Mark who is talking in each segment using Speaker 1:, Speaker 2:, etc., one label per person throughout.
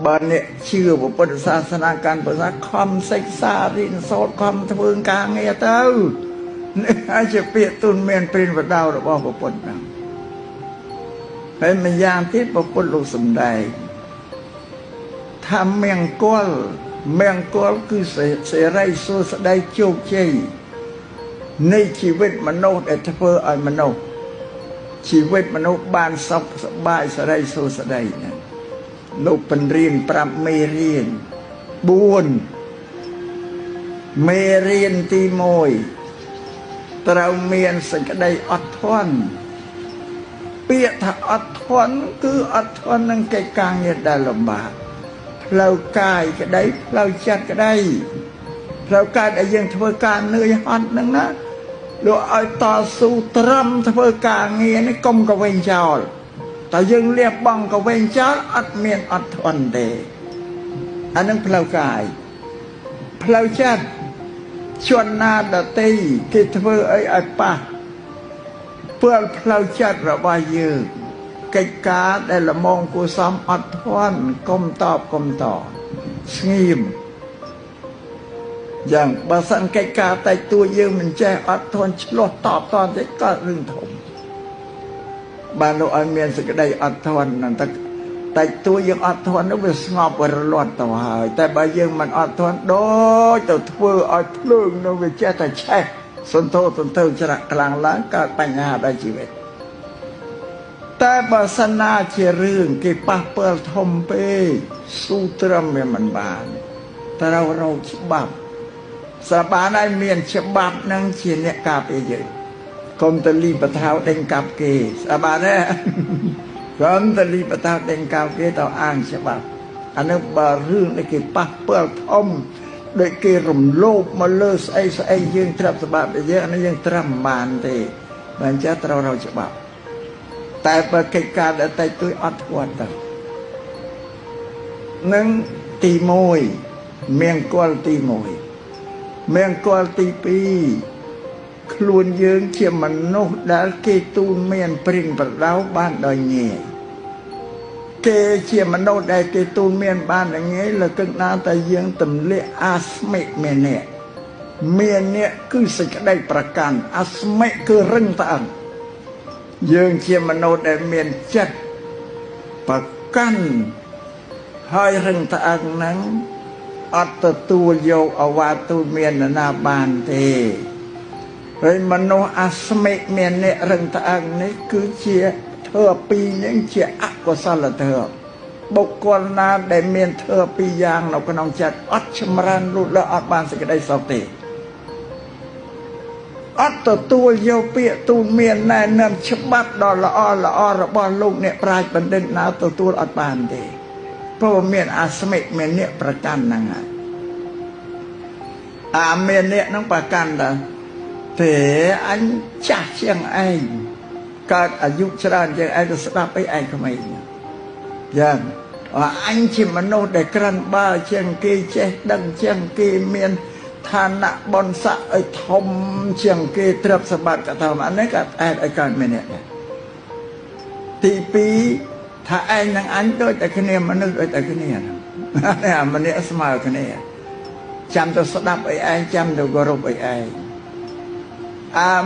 Speaker 1: បើអ្នកជឿពុទ្ធសាសនាកាន់ពុទ្ធសាសនាខំសិក្សារៀនសូត្រខំធ្វើការងារទៅនេះហើយជាពាក្យទូនមានព្រានបដៅរបស់ពុទ្ធហ្នឹងហើយម្យ៉ាងទៀតពុទ្ធលោកសំដែងថាមង្គលមង្គលគឺសេរីសួស្តីជោគជ័យនៃជីវិតមនុស្សដែលធ្វើឲ្យមនុស្សជីវិតមនុស្សបានសុខសប្បាយសេរីសួស្តីហ្នឹងលោកបង្រៀនប្រាប់មេរៀន4មេរៀនទី1ត្រូវមានសេចក្តីអត់ធន់ពាក្យថាអត់ធន់គឺអត់ធន់នឹងកិច្ចការងារដែលលំបាកផ្លូវកាយក្តីផ្លូវចិត្តក្តីផ្លូវកាយដែលយើងធ្វើការនឿយហត់ហ្នឹងណាលោកឲ្យតស៊ូត្រឹមធ្វើការងារនេះកុំកវែងចោលតែយើងលះបង់កវែងចោលអត់មានអត់ធន់ទេអានឹងផ្លូវកាយផ្លូវចិត្តជនណាដតីគេធ្វើអីឲ្យប៉ះពលផ្លូវចិត្តរបស់យើងកិច្ចការដែលល្មងគួសមអត់ធន់កុំតបកុំតស្ងៀមយ៉ាងបើសិនកិច្ចការតែតួយើងមិនចេះអត់ធន់ឆ្លោះតបតទេក៏រឿងធំបានលោកឲ្យមានសេចក្តីអត់ធន់ហ្នឹងតែតួយើងអត់ធន់នោះវាស្ងប់រលត់ទៅហើយតែបើយើងមិនអត់ធន់ដូចទៅធ្វើឲ្យភ្លើងនោះវាចេះតែឆេះសន្ធោសន្ធៅច្រាក់ខ្លាំងឡើងកើតបញ្ហាដល់ជីវិតតែបើសិនណាជារឿងគេប៉ះពាល់ធំពេកស៊ូត្រឹមវាមិនបានត្រូវរកច្បាប់ស្រាប់បានហើយមានច្បាប់នឹងជាអ្នកការពារយើងកុំទៅលីបថៅដេញកាប់គេស្រាប់បានទេកុំទៅលីបថៅដេញកាប់គេទៅអាងច្បាប់អានោះបើរឿងនេះគេប៉ះពាល់ធំដូចគេរំលោភមកលើស្អីស្អីយើងត្រាប់សម្បត្តិយើងអានេះយើងត្រឹមបានទេបើអញ្ចឹងត្រូវរកច្បាប់តែបើកិច្ចការដែលតិចតួចអត់ធន់ទៅនឹងទី1មង្គលទី1មង្គលទី2ខ្លួនយើងជាមនុស្សដែលគេទូនមានព្រិនប្រដៅបានដោយងាយគេជាមនុស្សដែលគេទូនមានបានដោយងាយលើកឹកណាតែយើងទម្លាក់អាស្មិមានអ្នកមានអ្នកគឺសេចក្តីប្រកាន់អាស្មិគឺរឹងត្អឹងយើងជាមនុស្សដែលមានចិត្តប្រកាន់ហើយរឹងត្អឹងហ្នឹងអត់ទទួលយកអវាទទូមានណាបានទេហើយមនុស្សអាស្មិមានអ្នករឹងត្អឹងនេះគឺជាធម៌ពីរនេះជាអកុសលធម៌បុគ្គលណាដែលមានធម៌ពីរយ៉ាងនៅក្នុងចិត្តអត់ចម្រើនលូតលាស់អត់បានសេចក្តីសុខទេអត់ទទួលយកពាក្យទូនមានណែនាំច្បាប់ដ៏ល្អល្អរបស់លោកអ្នកប្រាជ្ញបណ្ឌិតណាទទួលអត់បានទេព្រោះមានអាស្មិមានអ្នកប្រកាន់ហ្នឹងហើយអាមានអ្នកហ្នឹងប្រកាន់ដែរទេអញចាស់ជាងឯងកើតអាយុច្រើនជាងឯងទៅស្ដាប់អីឯងក្មេងយ៉ាងអញជាមនុស្សដែលក្រាន់បើជាងគេចេះដឹងជាងគេមានឋានៈបុណ្យស័ក្តិឲ្យធំជាងគេទ្រព្យសម្បត្តិក៏ធំអានេះក៏អែតឲ្យកើតមានអ្នកដែរទី2ថាឯងនឹងអញដូចតែគ្នាមនុស្សដូចតែគ្នាហ្នឹងនេះអាម្នាក់ស្មើគ្នាចាំទៅស្ដាប់អីឯងចាំទៅគោរពអីឯងអា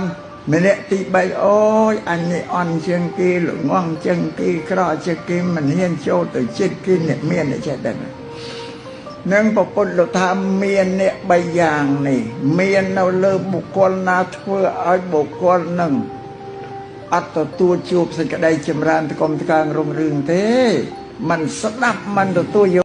Speaker 1: ម្នាក់ទី3អូយអញនេះអន់ជាងគេល្ងងជាងគេក្រជាងគេមិនហ៊ានចូលទៅចិត្តគេអ្នកមានអ្នកចេះដឹងនឹងប្រពុតលោកថាមានអ្នក3យ៉ាងនេះមាននៅលើបុគ្គលណាធ្វើឲ្យបុគ្គលនឹងអត់ទទួលជួបសេចក្តីចម្រើនតកុំតកើងរុងរឿងទេមិនស្ដាប់មិនទទួលយក